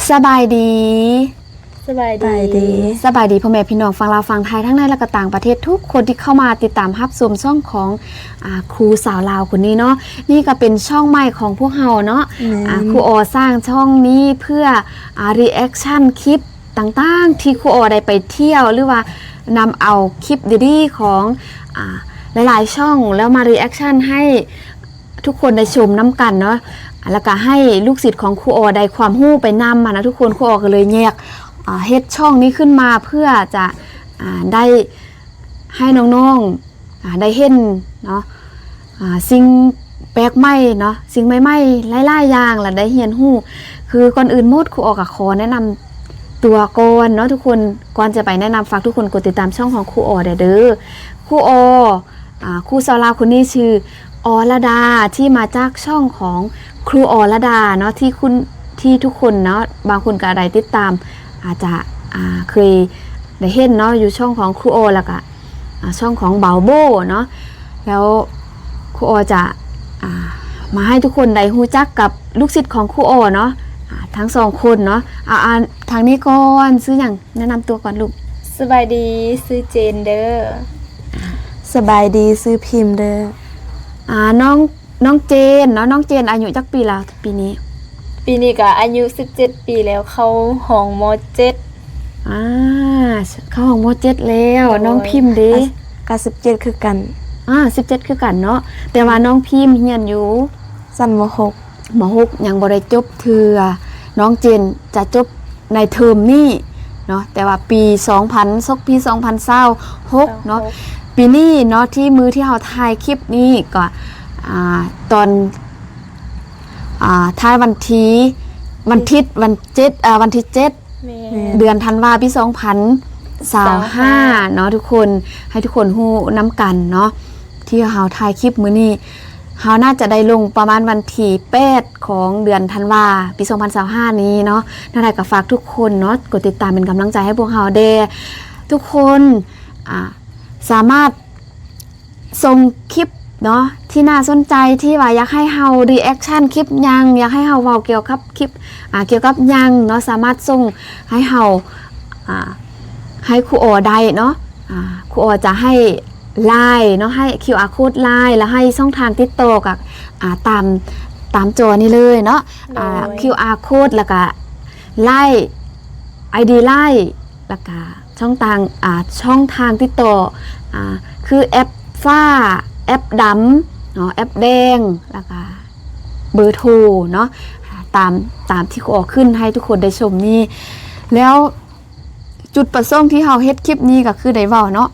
ສະບາຍດີ ສະບາຍ ສະບາຍດີ ສະບາຍດີພໍ່ແມ່ພີ່ນ້ອງ ຝັ່ງລາວຝັ່ງໄທ ທັງໃນ ແລະ ກໍຕ່າງປະເທດ ທຸກຄົນທີ່ເຂົ້າມາຕິດຕາມຮັບຊົມຊ່ອງຂອງ ອ່າ ຄູສາວລາວຄົນນີ້ເນາະ. ນີ້ກໍເປັນຊ່ອງໃໝ່ຂອງພວກເຮົາເນາະ. ແມ່ນ ອ່າ ຄູອໍສ້າງຊ່ອງນີ້ເພື່ອ ອ່າ reaction ຄລິບຕ່າງໆ ທີ່ຄູອໍໄດ້ໄປທ່ຽວ ຫຼືວ່ານຳເອົາຄລິບດີໆຂອງ ອ່າ ຫຼາຍໆຊ່ອງ ແລ້ວມາ reaction ໃຫ້ ທຸກຄົນໄດ້ຊົມນຳກັນເນາະ ແລ້ວກະໃຫ້ລູກສິດຂອງຄູອໍໄດ້ຄວາມຮູ້ໄປນຳຫັ້ນນະທຸກຄົນ. ຄູອໍກໍເລີຍແຍກ ອ່າ ເຮັດຊ່ອງນີ້ຂຶ້ນມາເພື່ອຈະ ອ່າ ໄດ້ໃຫ້ນ້ອງໆ ອ່າ ໄດ້ເຫັນເນາະ ອ່າ ສິ່ງແປກໃໝ່ເນາະ ສິ່ງໃໝ່ໆ ຫຼາຍໆຢ່າງ ແລະ ໄດ້ຮຽນຮູ້. ຄືກ່ອນອື່ນໝົດ ຄູອໍກໍຂໍແນະນຳຕົວກ່ອນເນາະທຸກຄົນ. ກ່ອນຈະໄປແນະນຳ ຝາກທຸກຄົນກົດຕິດຕາມຊ່ອງຂອງຄູອໍແດ່ເດີ. ຄູອໍ ອ່າ ຄູສາວລາວຄົນນີ້ຊື່ ອໍລະດາ ທີ່ມາຈາກຊ່ອງຂອງຄູອໍລະດາເນາະ ທີ່ຄຸນ ທີ່ທຸກຄົນເນາະ ບາງຄົນກໍໄດ້ຕິດຕາມ ອາດຈະ ອ່າ ເຄີຍໄດ້ເຫັນເນາະ ຢູ່ຊ່ອງຂອງຄູອໍ ແລ້ວກະ ອ່າ ຊ່ອງຂອງບ່າວໂບ້ເນາະ. ແລ້ວຄູອໍຈະ ອ່າ ມາໃຫ້ທຸກຄົນໄດ້ຮູ້ຈັກກັບລູກສິດຂອງຄູອໍເນາະ ອ່າ ທັງສອງຄົນເນາະ. ອ່າ ອ່າ ທາງນີ້ກ່ອນ ຊື່ຫຍັງ? ແນະນຳຕົວກ່ອນລູກ. ສະບາຍດີ ຊື່ເຈນເດີ. ສະບາຍດີ ຊື່ພິມເດີ. ອ່າ ນ້ອງ ນ້ອງເຈນເນາະ ນ້ອງເຈນອາຍຸຈັກປີລະປີນີ້? ປີນີ້ກະອາຍຸສິບເຈັດປີແລ້ວ ເຂົ້າຫ້ອງ ມໍເຈັດ. ອ່າ ເຂົ້າຫ້ອງ ມໍເຈັດແລ້ວ. ໂດຍ. ນ້ອງພິມເດ? ກະສິບເຈັດຄືກັນ. ອ່າ ສິບເຈັດຄືກັນເນາະ ແຕ່ວ່ານ້ອງພິມຮຽນຢູ່ ຊັ້ນ ມໍຫົກ. ມໍຫົກ ຍັງບໍ່ໄດ້ຈົບເທື່ອ. ນ້ອງເຈນຈະຈົບໃນເທີມນີ້ເນາະ ແຕ່ວ່າປີສອງພັນ ສົກປີສອງພັນຊາວຫົກເນາະ. ສອງພັນຊາວຫົກ ປີນີ້ເນາະ ທີ່ມື້ທີ່ເຮົາຖ່າຍຄລິບນີ້ກໍ ອ່າ ຕອນ ອ່າ ທ້າຍວັນທີ ວັນທິດ ວັນເຈັດ ອ່າ ວັນທີເຈັດ ແມ່ນ ເດືອນທັນວາ ປີສອງພັນຊາວຫ້າ ສາວຫ້າ ເນາະທຸກຄົນ. ໃຫ້ທຸກຄົນຮູ້ນຳກັນເນາະ ທີ່ເຮົາຖ່າຍຄລິບມື້ນີ້ ເຮົາໜ້າຈະໄດ້ລົງປະມານວັນທີແປດຂອງເດືອນທັນວາ ປີສອງພັນຊາວຫ້ານີ້ເນາະ. ແນວໃດກໍຝາກທຸກຄົນເນາະ ກົດຕິດຕາມເປັນກຳລັງໃຈໃຫ້ພວກເຮົາແດ່. ທຸກຄົນ ອ່າ ສາມາດສົ່ງຄລິບເນາະ ທີ່ໜ້າສົນໃຈ ທີ່ວ່າຢາກໃຫ້ເຮົາ reaction ຄລິບຫຍັງ ຢາກໃຫ້ເຮົາເວົ້າກ່ຽວກັບຄລິບ ອ່າ ກ່ຽວກັບຫຍັງເນາະ ສາມາດສົ່ງໃຫ້ເຮົາ ອ່າ ໃຫ້ຄູອໍໄດ້ເນາະ. ອ່າ ຄູອໍຈະໃຫ້ Line ເນາະ ໃຫ້ QR code Line ແລ້ວໃຫ້ຊ່ອງທາງຕິດຕໍ່ກັບ ອ່າ ຕາມ ຕາມຈໍນີ້ເລີຍເນາະ. ໂດຍ. ອ່າ QR code ແລ້ວກະ Line ID Line ແລ້ວກະຊ່ອງທາງ ອ່າ ຊ່ອງທາງຕິດຕໍ່ ອ່າ ຄືແອັບຟ້າ ແອັບດຳເນາະ ແອັບແດງ ແລ້ວກະເບີໂທເນາະ ຕາມ ຕາມທີ່ຄູອໍຂຶ້ນໃຫ້ທຸກຄົນໄດ້ຊົມນີ້. ແລ້ວ ຈຸດປະສົງທີ່ເຮົາເຮັດຄລິບນີ້ກໍຄືໄດ້ເວົ້າເນາະ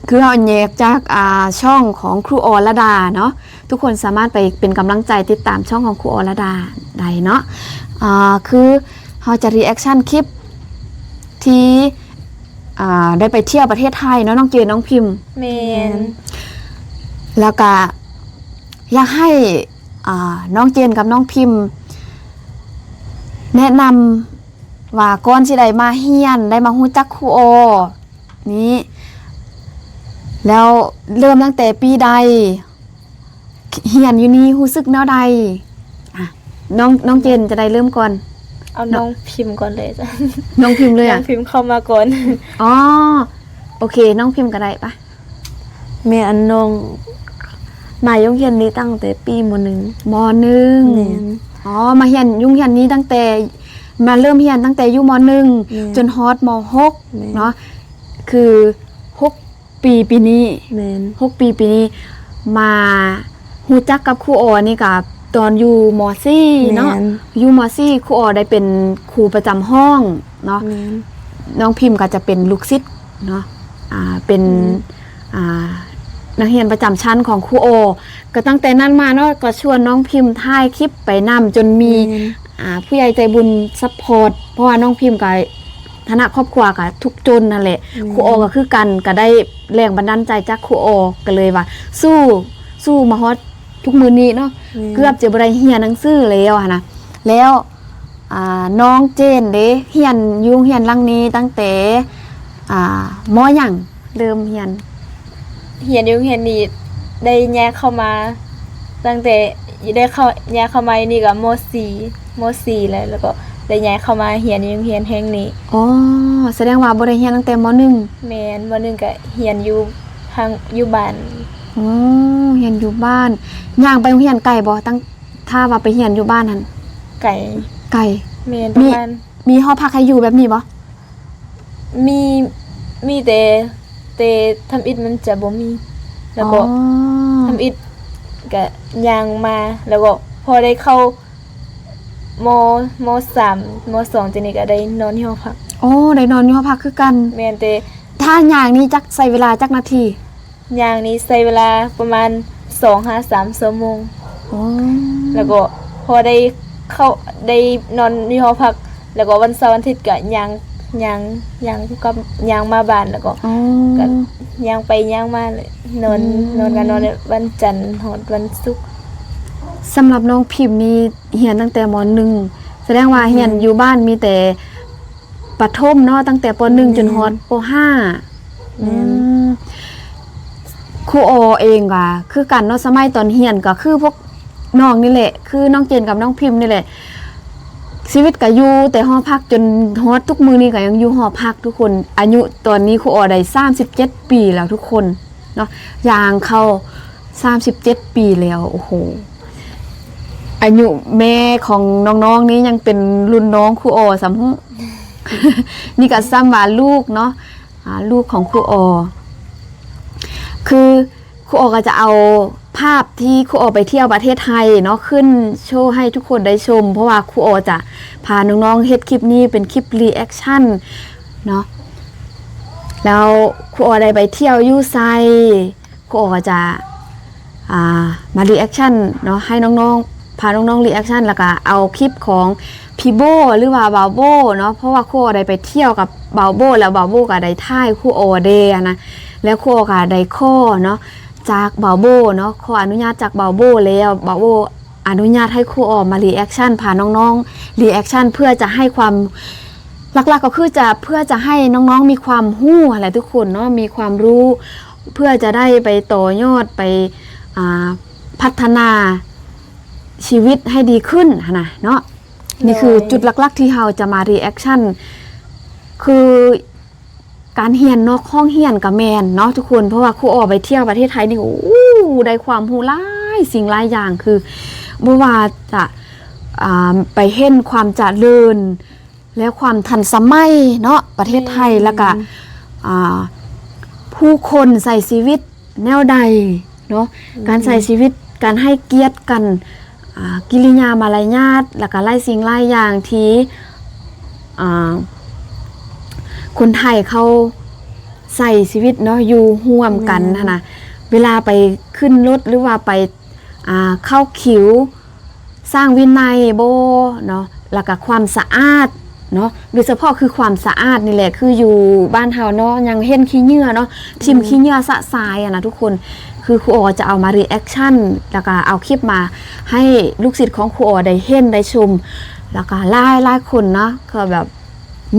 ຄືເຮົາແຍກຈາກ ອ່າ ຊ່ອງຂອງຄູອໍລະດາເນາະ ທຸກຄົນສາມາດໄປເປັນກຳລັງໃຈຕິດຕາມຊ່ອງຂອງຄູອໍລະດາໄດ້ເນາະ. ອ່າ ຄືເຮົາຈະ reaction ຄລິບທີ່ ອ່າ ໄດ້ໄປທ່ຽວປະເທດໄທເນາະ ນ້ອງເຈນ ນ້ອງພິມ. ແມ່ນ. ແລ້ວກະຢາກໃຫ້ ອ່າ ນ້ອງເຈນກັບນ້ອງພິມ ແນະນຳ ວ່າກ່ອນຊິໄດ້ມາຮຽນ ໄດ້ມາຮູ້ຈັກຄູອໍນີ້ ແລ້ວເລີ່ມຕັ້ງແຕ່ປີໃດ? ຮຽນຢູ່ນີ້ຮູ້ສຶກແນວໃດ? ອ່ະ ນ້ອງ ນ້ອງເຈນຈະໄດ້ເລີ່ມກ່ອນ. ເອົານ້ອງພິມກ່ອນເລີຍ. ນ້ອງພິມເລີຍອະ? ນ້ອງພິມເຂົ້າມາກ່ອນ. ອໍ ໂອເຄ ນ້ອງພິມກໍໄດ້ປະ. ແມ່ ອັນນ້ອງມາໂຮງຮຽນນີ້ຕັ້ງແຕ່ປີ ມໍໜຶ່ງ. ມໍໜຶ່ງ. ແມ່ນ. ອໍ ມາຮຽນໂຮງຮຽນນີ້ຕັ້ງແຕ່ ມາເລີ່ມຮຽນຕັ້ງແຕ່ຢູ່ ມໍໜຶ່ງ ແມ່ນ ຈົນຮອດ ມໍຫົກ. ແມ່ນ. ເນາະ ຄືຫົກປີປີນີ້. ແມ່ນ. ຫົກປີປີນີ້ ມາຮູ້ຈັກກັບຄູອໍນີ້ກະຕອນຢູ່ ມໍສີ່ ເນາະ. ແມ່ນ. ຢູ່ ມໍສີ່ ຄູອໍໄດ້ເປັນຄູປະຈຳຫ້ອງເນາະ. ແມ່ນ. ນ້ອງພິມກໍຈະເປັນລູກສິດເນາະ ອ່າ ເປັນ ແມ່ນ ອ່າ ນັກຮຽນປະຈຳຊັ້ນຂອງຄູອໍ. ກໍຕັ້ງແຕ່ນັ້ນມາເນາະ ກໍຊວນນ້ອງພິມຖ່າຍຄລິບໄປນຳ ຈົນມີ ແມ່ນ ອ່າ ຜູ້ໃຫຍ່ໃຈບຸນຊັບພອດ ເພາະວ່ານ້ອງພິມກໍຖານະຄອບຄົວກໍທຸກຈົນຫັ້ນແຫຼະ. ແມ່ນ. ຄູອໍກໍຄືກັນ ກໍໄດ້ແຮງບັນດານໃຈຈາກຄູອໍ ກໍເລີຍວ່າສູ້ ສູ້ມາຮອດທຸກມື້ນີ້ເນາະ. ແມ່ນ. ເກືອບຈະບໍ່ໄດ້ຮຽນໜັງສືແລ້ວຫັ້ນນະ. ແລ້ວ ອ່າ ນ້ອງເຈນເດ ຮຽນຢູ່ໂຮງຮຽນຫຼັງນີ້ຕັ້ງແຕ່ ອ່າ ມໍຫຍັງ ເລີ່ມຮຽນ? ຮຽນຢູ່ໂຮງຮຽນນີ້ໄດ້ຍ້າຍເຂົ້າມາຕັ້ງແຕ່ ໄດ້ເຂົ້າ ຍ້າຍເຂົ້າມາຢູ່ນີ້ກໍ ມໍສີ່. ມໍສີ່ແລ້ວ ແລ້ວກໍໄດ້ຍ້າຍເຂົ້າມາຮຽນຢູ່ໂຮງຮຽນແຫ່ງນີ້. ອໍ ສະແດງວ່າບໍ່ໄດ້ຮຽນຕັ້ງແຕ່ ມໍໜຶ່ງ. ແມ່ນ, ມໍໜຶ່ງກໍຮຽນຢູ່ທາງ ຢູ່ບ້ານ. ອໍ ຮຽນຢູ່ບ້ານ. ຍ່າງໄປໂຮງຮຽນໄກບໍ່? ຕັ້ງ ຖ້າວ່າໄປຮຽນຢູ່ບ້ານຫັ້ນ. ໄກ. ໄກ. ແມ່ນ, ມີ ປະມານ ມີຫໍພັກໃຫ້ຢູ່ແບບນີ້ບໍ່? ມີ ມີແຕ່ ແຕ່ທຳອິດມັນຈະບໍ່ມີ ແລ້ວກໍ ອໍ ທຳອິດກະຍ່າງມາ ແລ້ວກໍພໍໄດ້ເຂົ້າ ມໍ ມໍສາມ ມໍສອງຈັ່ງນີ້ກະໄດ້ນອນຢູ່ຫໍພັກ. ໂອ້ ໄດ້ນອນຢູ່ຫໍພັກຄືກັນ. ແມ່ນ, ແຕ່ ຖ້າຍ່າງນີ້ຈັກ ໃຊ້ເວລາຈັກນາທີ? ຍ່າງນີ້ໃຊ້ເວລາປະມານສອງຫາສາມຊົ່ວໂມງ. ອໍ ແລ້ວກໍພໍໄດ້ເຂົ້າ ໄດ້ນອນຢູ່ຫໍພັກ ແລ້ວກໍວັນເສົາວັນອາທິດກໍຍ່າງ ຍ່າງ ຍ່າງກັບ ຍ່າງມາບ້ານ ແລ້ວກໍ ອໍ ກໍຍ່າງໄປຍ່າງມາເລີຍ. ນອນ ອືມ ນອນກໍນອນແບບວັນຈັນຮອດວັນສຸກ. ສຳລັບນ້ອງພິມນີ້ຮຽນຕັ້ງແຕ່ ມໍໜຶ່ງ ສະແດງວ່າ ແມ່ນ ຮຽນຢູ່ບ້ານມີແຕ່ ປະຖົມເນາະ ຕັ້ງແຕ່ ປໍໜຶ່ງ ແມ່ນ ຈົນຮອດ ປໍຫ້າ. ແມ່ນ ອືມ ຄູອໍເອງກໍຄືກັນເນາະ ສະໄໝຕອນຮຽນກໍຄືພວກນ້ອງນີ້ແຫຼະ ຄືນ້ອງເຈນກັບນ້ອງພິມນີ້ແຫຼະ ຊີວິດກໍຢູ່ແຕ່ຫໍພັກ ຈົນຮອດທຸກມື້ນີ້ກໍຍັງຢູ່ຫໍພັກທຸກຄົນ. ອາຍຸຕອນນີ້ຄູອໍໄດ້ສາມສິບເຈັດປີແລ້ວທຸກຄົນເນາະ ຍ່າງເຂົ້າ ສາມສິບເຈັດປີແລ້ວ. ໂອ້ໂຫ ອາຍຸແມ່ຂອງນ້ອງໆນີ້ຍັງເປັນລຸ້ນນ້ອງຄູອໍຊ້ຳ. ນີ້ກໍຊ້ຳວ່າລູກເນາະ ອາ ລູກຂອງຄູອໍ. ຄືຄູອໍກໍຈະເອົາພາບທີ່ຄູອໍໄປທ່ຽວປະເທດໄທເນາະ ຂຶ້ນໂຊໃຫ້ທຸກຄົນໄດ້ຊົມ ເພາະວ່າຄູອໍຈະພານ້ອງໆເຮັດຄລິບນີ້ເປັນຄລິບຣີແອັກຊັນເນາະ. ແລ້ວຄູອໍໄດ້ໄປທ່ຽວຢູ່ໃສ ຄູອໍກໍຈະ ອ່າ ມາຣີແອັກຊັນເນາະ ໃຫ້ນ້ອງໆ ພານ້ອງໆຣີແອັກຊັນ ແລ້ວກໍເອົາຄລິບຂອງພີ່ໂບ້ ຫຼືວ່າບ່າວໂບ້ເນາະ ເພາະວ່າຄູອໍໄດ້ໄປທ່ຽວກັບບ່າວໂບ້ ແລ້ວບ່າວໂບ້ກໍໄດ້ຖ່າຍຄູອໍແດ່ນະ ແລ້ວຄູອໍກໍໄດ້ຂໍເນາະ ຈາກບ່າວໂບ້ເນາະ ຂໍອະນຸຍາດຈາກບ່າວໂບ້ ແລ້ວບ່າວໂບ້ອະນຸຍາດໃຫ້ຄູອໍມາຣີແອັກຊັນ ພານ້ອງໆຣີແອັກຊັນ ເພື່ອຈະໃຫ້ຄວາມ ຫຼັກໆກໍຄືຈະ ເພື່ອຈະໃຫ້ນ້ອງໆມີຄວາມຮູ້ຫັ້ນແຫຼະທຸກຄົນເນາະ ມີຄວາມຮູ້ ເພື່ອຈະໄດ້ໄປຕໍ່ຍອດ ໄປ ອ່າ ພັດທະນາຊີວິດໃຫ້ດີຂຶ້ນຫັ້ນນະເນາະ. ນີ້ຄື ໂດຍ ຈຸດຫຼັກໆທີ່ເຮົາຈະມາຣີແອັກຊັນ ຄືການຮຽນນອກຫ້ອງຮຽນກໍແມ່ນເນາະທຸກຄົນ ເພາະວ່າຄູອໍໄປທ່ຽວປະເທດໄທນີ້ ໂອ້ ໄດ້ຄວາມຮູ້ຫຼາຍສິ່ງຫຼາຍຢ່າງ ຄືບໍ່ວ່າຈະ ອ່າ ໄປເຫັນຄວາມຈະເລີນ ແລະ ຄວາມທັນສະໄໝເນາະ ປະເທດໄທ ແມ່ນ ແລ້ວກະ ອ່າ ຜູ້ຄົນໃຊ້ຊີວິດແນວໃດເນາະ ແມ່ນ ການໃຊ້ຊີວິດ ການໃຫ້ກຽດກັນ ອ່າ ກິລິຍາມາລະຍາດ ແລ້ວກະຫຼາຍສິ່ງຫຼາຍຢ່າງທີ່ ອ່າ ຄົນໄທເຂົາໃຊ້ຊີວິດເນາະ ຢູ່ຮ່ວມກັນ ແມ່ນ ຫັ້ນນະ ເວລາໄປຂຶ້ນລົດ ຫຼືວ່າໄປ ອ່າ ເຂົ້າຄິວ ສ້າງວິໄນບໍ່ເນາະ ແລ້ວກະຄວາມສະອາດເນາະ ໂດຍສະເພາະຄືຄວາມສະອາດນີ້ແຫຼະ ຄືຢູ່ບ້ານເຮົາເນາະ ຍັງເຫັນຂີ້ເຫຍື້ອເນາະ ຖິ້ມ ແມ່ນ ຂີ້ເຫຍື້ອຊະຊາຍຫັ້ນນະທຸກຄົນ ຄືຄູອໍຈະເອົາມາຣີແອັກຊັນ ແລ້ວກະເອົາຄລິບມາໃຫ້ລູກສິດຂອງຄູອໍໄດ້ເຫັນໄດ້ຊົມ ແລ້ວກະຫຼາຍໆຄົນເນາະ ກໍແບບ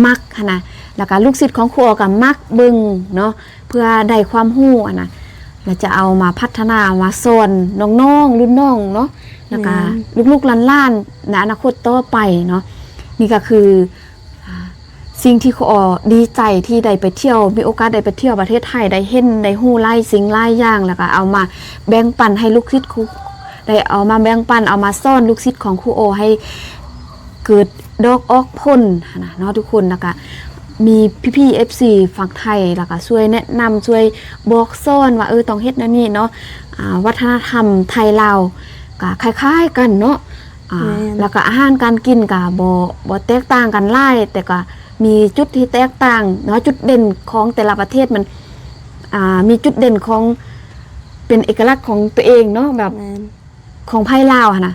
ມັກຫັ້ນນະ ແລ້ວກະລູກສິດຂອງຄູອໍກໍມັກເບິ່ງເນາະ ເພື່ອໄດ້ຄວາມຮູ້ຫັ້ນນະ ແລ້ວຈະເອົາມາພັດທະນາ ເອົາມາສອນນ້ອງໆ ລຸ້ນນ້ອງເນາະ ແລ້ວກະ ແມ່ນ ລູກໆຫຼານໆໃນອະນາຄົດຕໍ່ໄປເນາະ. ນີ້ກໍຄື ອ່າ ສິ່ງທີ່ຄູອໍດີໃຈທີ່ໄດ້ໄປທ່ຽວ ມີໂອກາດໄດ້ໄປທ່ຽວປະເທດໄທ ໄດ້ເຫັນໄດ້ຮູ້ຫຼາຍສິ່ງຫຼາຍຢ່າງ ແລ້ວກໍເອົາມາແບ່ງປັນໃຫ້ລູກສິດຄູ ໄດ້ເອົາມາແບ່ງປັນ ເອົາມາສອນລູກສິດຂອງຄູອໍໃຫ້ເກີດ ດອກອອກຜົນຫັ້ນນະເນາະທຸກຄົນ ແລ້ວກະມີພີ່ໆ ເອັຟຊີ ຝັ່ງໄທ ແລ້ວກະຊ່ວຍແນະນຳ ຊ່ວຍບອກສອນວ່າ ເອີ ຕ້ອງເຮັດແນວນີ້ເນາະ ອ່າ ວັດທະນະທຳໄທລາວກະຄ້າຍໆກັນເນາະ ອ່າ ແມ່ນ ແລ້ວກະອາຫານການກິນກະບໍ່ ບໍ່ແຕກຕ່າງກັນຫຼາຍ ແຕ່ກະມີຈຸດທີ່ແຕກຕ່າງເນາະ ຈຸດເດັ່ນຂອງແຕ່ລະປະເທດມັນ ອ່າ ມີຈຸດເດັ່ນຂອງ ເປັນເອກະລັກຂອງຕົວເອງເນາະ ແບບ ແມ່ນ ຂອງໄທລາວຫັ້ນນະ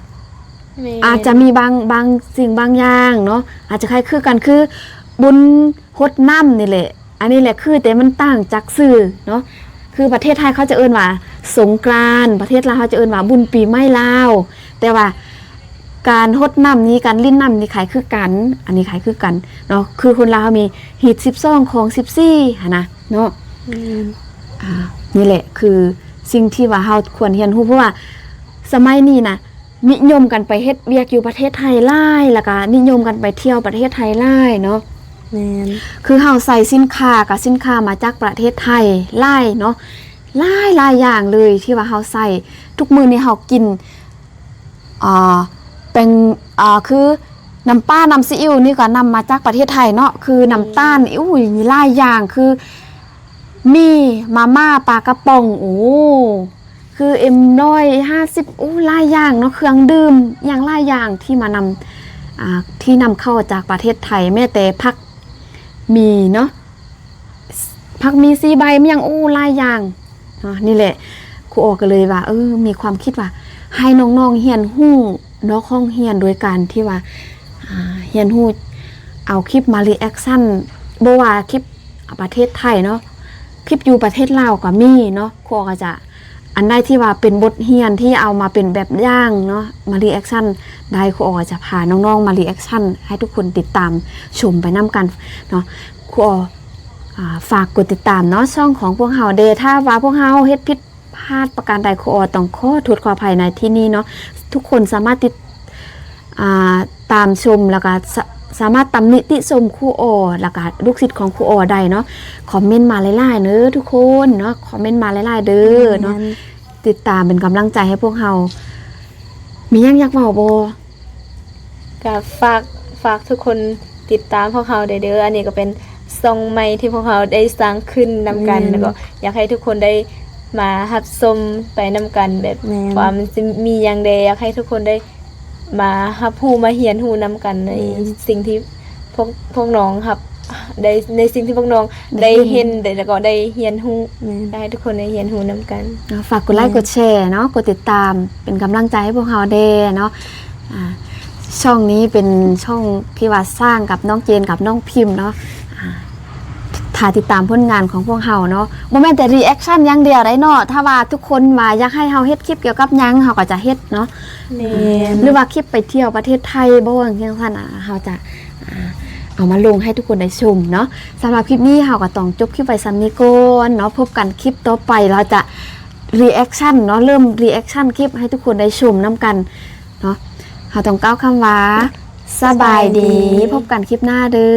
ແມ່ນ ອາດຈະມີບາງ ບາງສິ່ງບາງຢ່າງເນາະ ອາດຈະຄ້າຍຄືກັນ ຄືບຸນຫົດນ້ຳນີ້ແຫຼະ ອັນນີ້ແຫຼະ ຄືແຕ່ມັນຕ່າງຈາກຊື່ເນາະ ຄືປະເທດໄທເຂົາຈະເອີ້ນວ່າສົງການ ປະເທດລາວເຮົາຈະເອີ້ນວ່າບຸນປີໃໝ່ລາວ ແຕ່ວ່າການຫົດນ້ຳນີ້ ການຫຼິ້ນນ້ຳນີ້ຄ້າຍຄືກັນ ອັນນີ້ຄ້າຍຄືກັນເນາະ ຄືຄົນລາວເຮົາມີຮີດສິບສອງ ຄອງສິບສີ່ຫັ້ນນະເນາະ ແມ່ນ ອ່າ ນີ້ແຫຼະ ຄື ສິ່ງທີ່ວ່າເຮົາຄວນຮຽນຮູ້ ເພາະວ່າສະໄໝນີ້ນະ ນິຍົມກັນໄປເຮັດວຽກຢູ່ປະເທດໄທຫຼາຍ ແລ້ວກະນິຍົມກັນໄປທ່ຽວປະເທດໄທຫຼາຍເນາະ. ແມ່ນ ຄືເຮົາໃຊ້ສິນຄ້າ ກະສິນຄ້າມາຈາກປະເທດໄທຫຼາຍເນາະ ຫຼາຍໆຢ່າງເລີຍທີ່ວ່າເຮົາໃຊ້. ທຸກມື້ນີ້ເຮົາກິນ ອ່າ ແປ້ງ ອ່າ ຄືນ້ຳປາ ນ້ຳຊີອິ້ວນີ້ກໍນຳມາຈາກປະເທດໄທເນາະ ຄືນ້ຳຕານ ໂອ້ຍ ຫຼາຍຢ່າງ ຄືໝີ່ ມາມ່າ ປາກະປ໋ອງ ໂອ້ ຄືເອັມຮ້ອຍຫ້າສິບ ໂອ້ ຫຼາຍຢ່າງເນາະ ເຄື່ອງດື່ມ ອີ່ຫຍັງຫຼາຍຢ່າງທີ່ມານຳ ອ່າ ທີ່ນຳເຂົ້າຈາກປະເທດໄທ ແມ້ແຕ່ຜັກໝີ່ເນາະ ຜັກໝີ່ສີ່ໃບ ມີຫຍັງ ໂອ້ ຫຼາຍຢ່າງເນາະ. ນີ້ແຫຼະ ຄູອໍກໍເລີຍວ່າ ເອີ ມີຄວາມຄິດວ່າ ໃຫ້ນ້ອງໆຮຽນຮູ້ນອກຫ້ອງຮຽນ ໂດຍການທີ່ວ່າ ອ່າ ຮຽນຮູ້ເອົາຄລິບມາຣີແອັກຊັນ ບໍ່ວ່າຄລິບປະເທດໄທເນາະ ຄລິບຢູ່ປະເທດລາວກໍມີເນາະ. ຄູອໍກໍຈະ ອັນໃດທີ່ວ່າເປັນບົດຮຽນທີ່ເອົາມາເປັນແບບຢ່າງເນາະ ມາຣີແອັກຊັນໄດ້ ຄູອໍຈະພານ້ອງໆມາຣີແອັກຊັນ ໃຫ້ທຸກຄົນຕິດຕາມຊົມໄປນຳກັນເນາະ. ຄູອໍ ອ່າ ຝາກກົດຕິດຕາມເນາະ ຊ່ອງຂອງພວກເຮົາເດ້. ຖ້າວ່າພວກເຮົາເຮັດຜິດພາດປະການໃດ ຄູອໍຕ້ອງຂໍໂທດຂໍອະໄພໃນທີ່ນີ້ເນາະ. ທຸກຄົນສາມາດຕິດ ອ່າ ຕາມຊົມ ແລ້ວກໍສະ ສາມາດຕຳນິຕິຊົມຄູອໍ ແລ້ວກໍລູກສິດຂອງຄູອໍໄດ້ເນາະ. ຄອມເມັນມາຫຼາຍໆເດີທຸກຄົນເນາະ ຄອມເມັນມາຫຼາຍໆເດີເນາະ. ແມ່ນ ຕິດຕາມເປັນກຳລັງໃຈໃຫ້ພວກເຮົາ. ມີຫຍັງຢາກເວົ້າບໍ່? ກໍຝາກ ຝາກທຸກຄົນຕິດຕາມພວກເຮົາໄດ້ເດີ. ອັນນີ້ກໍເປັນຊ່ອງໃໝ່ທີ່ພວກເຮົາໄດ້ສ້າງຂຶ້ນນຳກັນ ແມ່ນ ແລ້ວກໍຢາກໃຫ້ທຸກຄົນໄດ້ມາຮັບຊົມໄປນຳກັນ ແບບ ແມ່ນ ວ່າມັນຊິມີຫຍັງແດ່ ຢາກໃຫ້ທຸກຄົນໄດ້ມາຮັບຮູ້ ມາຮຽນຮູ້ນຳກັນໃນ ແມ່ນ ສິ່ງທີ່ພວກ ພວກນ້ອງຮັບ ໄດ້ ໃນສິ່ງທີ່ພວກນ້ອງໄດ້ເຫັນ ໄດ້ເຫັນ ແລ້ວກໍໄດ້ຮຽນຮູ້. ແມ່ນ ຢາກໃຫ້ທຸກຄົນໄດ້ຮຽນຮູ້ນຳກັນ. ເນາະ ຝາກກົດໄລ ແມ່ນ ກົດແຊເນາະ ກົດຕິດຕາມເປັນກຳລັງໃຈໃຫ້ພວກເຮົາແດ່ເນາະ. ອ່າ ຊ່ອງນີ້ເປັນຊ່ອງທີ່ວ່າສ້າງກັບນ້ອງເຈນກັບນ້ອງພິມເນາະ. ອ່າ ຖ້າຕິດຕາມຜົນງານຂອງພວກເຮົາເນາະ ບໍ່ແມ່ນແຕ່ຣີແອັກຊັນຢ່າງດຽວໄດ໋ເນາະ. ຖ້າວ່າທຸກຄົນວ່າຢາກໃຫ້ເຮົາເຮັດຄລິບກ່ຽວກັບຫຍັງ ເຮົາກໍຈະເຮັດເນາະ. ແມ່ນ ຫຼືວ່າຄລິບໄປທ່ຽວປະເທດໄທບໍ່ ຫຍັງຊັ້ນ ອ່າ ເຮົາຈະ ອ່າ ເອົາມາລົງໃຫ້ທຸກຄົນໄດ້ຊົມເນາະ. ສຳລັບຄລິບນີ້ເຮົາກໍຕ້ອງຈົບຄລິບໄວ້ສ່ຳນີ້ກ່ອນເນາະ. ພົບກັນຄລິບຕໍ່ໄປ ເຮົາຈະຣີແອັກຊັນເນາະ ເລີ່ມຣີແອັກຊັນຄລິບໃຫ້ທຸກຄົນໄດ້ຊົມນຳກັນເນາະ. ເຮົາຕ້ອງກ່າວຄຳວ່າ ສະບາຍດີ ສະບາຍດີ ພົບກັນຄລິບໜ້າເດີ.